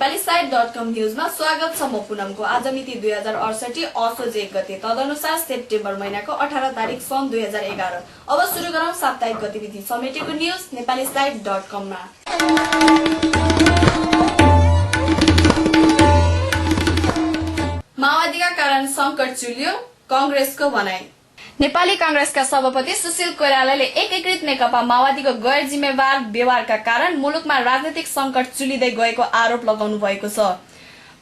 नेपालीसाइट.com न्यूजमा स्वागत छ। म पुनमको। आज मिति 2068 असोज 1 गते, तदनुसार सेप्टेम्बर महिनाको 18 तारिक सन् 2011। अब सुरु गरौँ साप्ताहिक गतिविधि समेटेको न्यूज नेपालीसाइट.com मा। माओवादीका कारण संकट चुल्यो, कांग्रेसको भनाई। नेपाली कांग्रेसका सभापति सुशील कोइरालाले एकीकृत नेकपा माओवादीको गैर जिम्मेवार व्यवहारका कारण मुलुकमा राजनीतिक संकट चुलिँदै गएको आरोप लगाउनु भएको छ।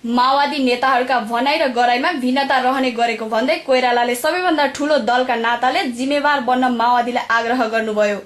माओवादी नेताहरूका भनाई र गराइमा भिन्नता रहने गरेको भन्दै कोइरालाले सबैभन्दा ठूलो दलका नाताले जिम्मेवार बन्न माओवादीलाई आग्रह गर्नुभयो।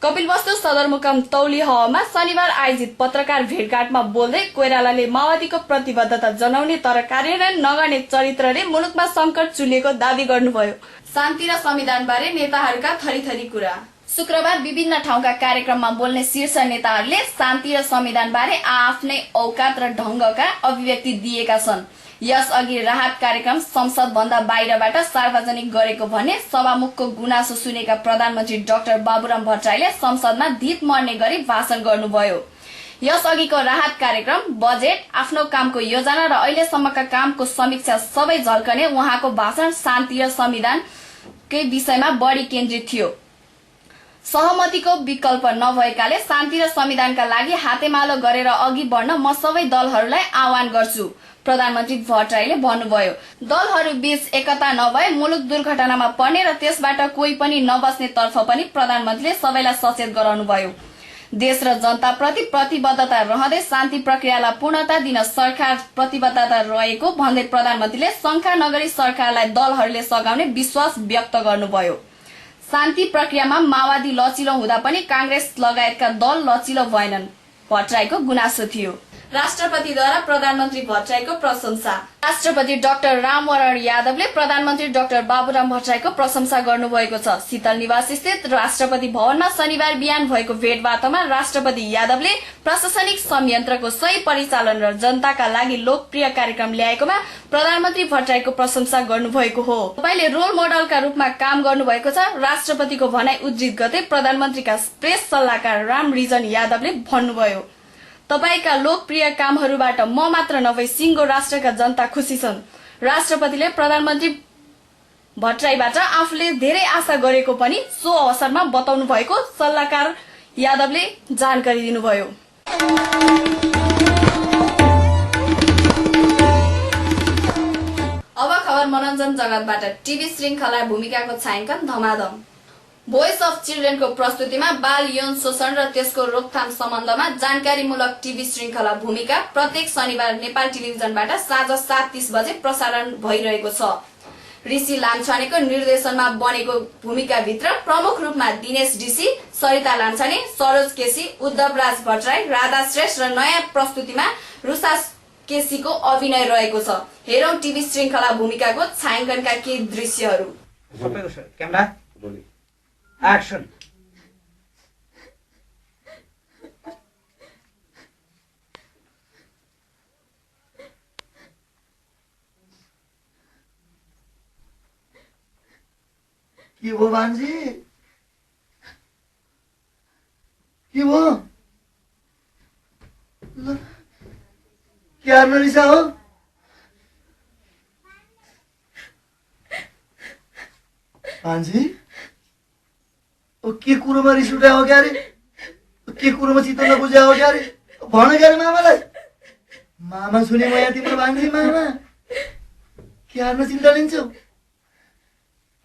कपिलवस्तु सदरमुकाम तौलिहमा शनिबार आयोजित पत्रकार भेटघाटमा बोल्दै कोइरालाले माओवादीको प्रतिबद्धता जनाउने तर कार्यान्वयन नगर्ने चरित्रले मुलुकमा संकट चुलिएको दावी गर्नुभयो। शान्ति र संविधान बारे नेताहरूका थरीथरी कुरा। शुक्रबार विभिन्न ठाउँका कार्यक्रममा बोल्ने शीर्ष नेताहरूले शान्ति र संविधान बारे आफ्नै औकात र ढंगका अभिव्यक्ति दिएका छन्। यसअघि राहत कार्यक्रम संसद भन्दा बाहिरबाट सार्वजनिक गरेको भने सभामुखको गुनासो सुनेका प्रधानमन्त्री डाक्टर बाबुराम भट्टराईले संसदमा धित मर्ने गरी भाषण गर्नुभयो। यसअघिको राहत कार्यक्रम, बजेट, आफ्नो कामको योजना र अहिलेसम्मका कामको समीक्षा सबै झल्कने उहाँको भाषण शान्ति र संविधानकै विषयमा बढी केन्द्रित थियो। सहमतिको विकल्प नभएकाले शान्ति र संविधानका लागि हातेमालो गरेर अघि बढ्न म सबै दलहरूलाई आह्वान गर्छु, प्रधानमन्त्री भट्टराईले भन्नुभयो। दलहरू बीच एकता नभए मुलुक दुर्घटनामा पर्ने र त्यसबाट कोही पनि नबस्ने तर्फ पनि प्रधानमन्त्रीले सबैलाई सचेत गराउनुभयो। देश र जनता प्रति प्रतिबद्धता रहँदै शान्ति प्रक्रियालाई पूर्णता दिन सरकार प्रतिबद्धता रहेको भन्दै प्रधानमन्त्रीले शंका नगरी सरकारलाई दलहरूले सघाउने विश्वास व्यक्त गर्नुभयो। शान्ति प्रक्रियामा माओवादी लचिलो हुँदा पनि कांग्रेस लगायतका दल लचिलो भएनन्, भट्टराईको गुनासो थियो। राष्ट्रपतिद्वारा प्रधानमन्त्री भट्टराईको प्रशंसा। राष्ट्रपति डाक्टर रामवरण यादवले प्रधानमन्त्री डाक्टर बाबुराम भट्टराईको प्रशंसा गर्नुभएको छ। शीतल निवास स्थित राष्ट्रपति भवनमा शनिबार बिहान भएको भेटवार्तामा राष्ट्रपति यादवले प्रशासनिक संयन्त्रको सही परिचालन र जनताका लागि लोकप्रिय कार्यक्रम ल्याएकोमा प्रधानमन्त्री भट्टराईको प्रशंसा गर्नुभएको हो। तपाईले रोल मोडलका रूपमा काम गर्नुभएको छ, राष्ट्रपतिको भनाई उद्धृत गर्दै प्रधानमन्त्रीका प्रेस सल्लाहकार राम रिजन यादवले भन्नुभयो। तपाईका लोकप्रिय कामहरूबाट म मात्र नभई सिंगो राष्ट्रका जनता खुसी छन्। राष्ट्रपतिले प्रधानमन्त्री भट्टराईबाट आफूले धेरै आशा गरेको पनि सो अवसरमा बताउनु भएको सल्लाहकार यादवले जानकारी दिनुभयो। अब खबर मनोरञ्जन जगतबाट। टिभी श्रृंखला भूमिकाको छायाङ्कन धमाधम। भोइस अफ चिल्ड्रेनको प्रस्तुतिमा बाल यौन शोषण र त्यसको रोकथाम सम्बन्धमा जानकारीमूलक टिभी श्रृंखला भूमिका प्रत्येक शनिबार नेपाल टेलिभिजनबाट साँझ 7:30 बजे प्रसारण भइरहेको छ। ऋषि लामछानेको निर्देशनमा बनेको भूमिकाभित्र प्रमुख रूपमा दिनेश ऋषि, सरिता लामछाने, सरोज केसी, उद्धव राज भट्टराई, राधा श्रेष्ठ र नयाँ प्रस्तुतिमा रुषा केसीको अभिनय रहेको छ। हेरौं टिभी श्रृंखला भूमिकाको छायाङ्कनका केही दृश्यहरू। Action. के हो भान्जी? के हो? क्या नरिसा हो? भान्जी? के कुरोमा रिस उठायो क्या रे? के कुरोमा चित्त नबुझायो क्या रे? भन क्या रे मामालाई? मामा सुने म यहाँ तिम्रो भान्जी। मामा के हार्न चिन्ता लिन्छौ?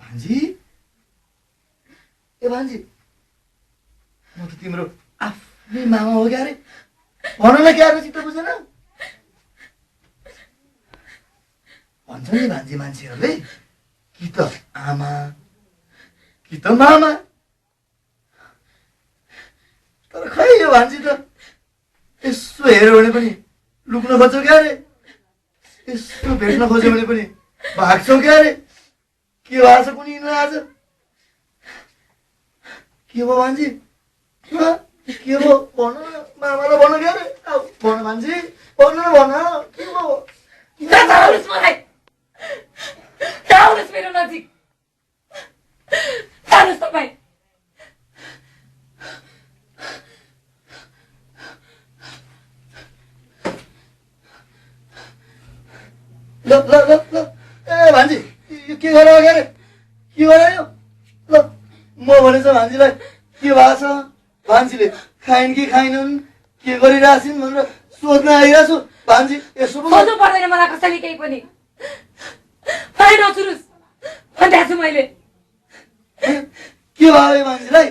भान्जी, ए भान्जी, म त तिम्रो आफ्नै मामा हो क्या रे? भन न के हार्न चित्त बुझेन? भन्छ नि भान्जी मान्छेहरूले, कि त आमा कि त मामा। तर खै यो भान्जी त यसो हेऱ्यो भने पनि लुक्न खोज्छौ क्या रे? यसो भेट्न खोज्यो भने पनि भाग्छौ क्या रे? के भएको छ कुनै आज? के भयो भान्जी? के भयो? भन न मामालाई, भन क्या रे? भन भान्जी, भन न, भन के भयो? मेरो नजिक जानुहोस् तपाईँ। ल ल ल ल ए भान्जी यो के गरेर के अरे के गरायो ल म भनेछ भान्जीलाई के भएको छ भान्जीले खाइन् कि खाइनन् के गरिरहेछन् भनेर सोध्न आइरहेको छु भान्जी यसो पो सोध्नु पर्दैन मलाई कसैले केही पनि मलाई नछुनुहोस् भन्दैछु छु मैले के भयो यो मान्छेलाई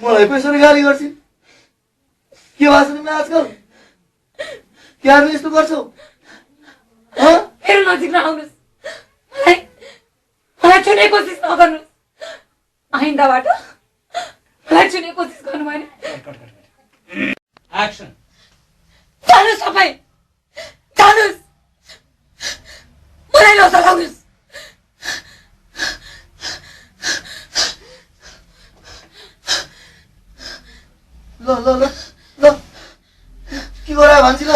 मलाई पैसा गाली गर्छिन् के भएको छ तिमीलाई आजकल क्यार यस्तो गर्छौ मेरो नजिक नआउनुहोस् मलाई छुने कोसिस नगर्नुहोस् आइन्दाबाट मलाई छुने कोसिस गर्नु भएन एक्सन जानुहोस् सबै जानुहोस् मलाई नसलाउनुहोस् ल ल ल ल के गरायो भान्जी ल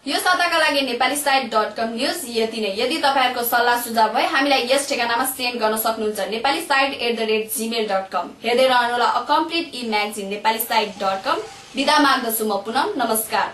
यो साताका लागि नेपालीसाइट.com न्यूज यति नै। यदि तपाईहरुको सल्लाह सुझाव भए हामीलाई यस ठेगानामा सेन्ड गर्न सक्नुहुन्छ नेपालीसाइट@gmail.com। हेर्दै रहनुहोला अ कम्प्लिट ई म्यागजिन नेपालीसाइट.com। बिदा माग्दछु म पुनः नमस्कार।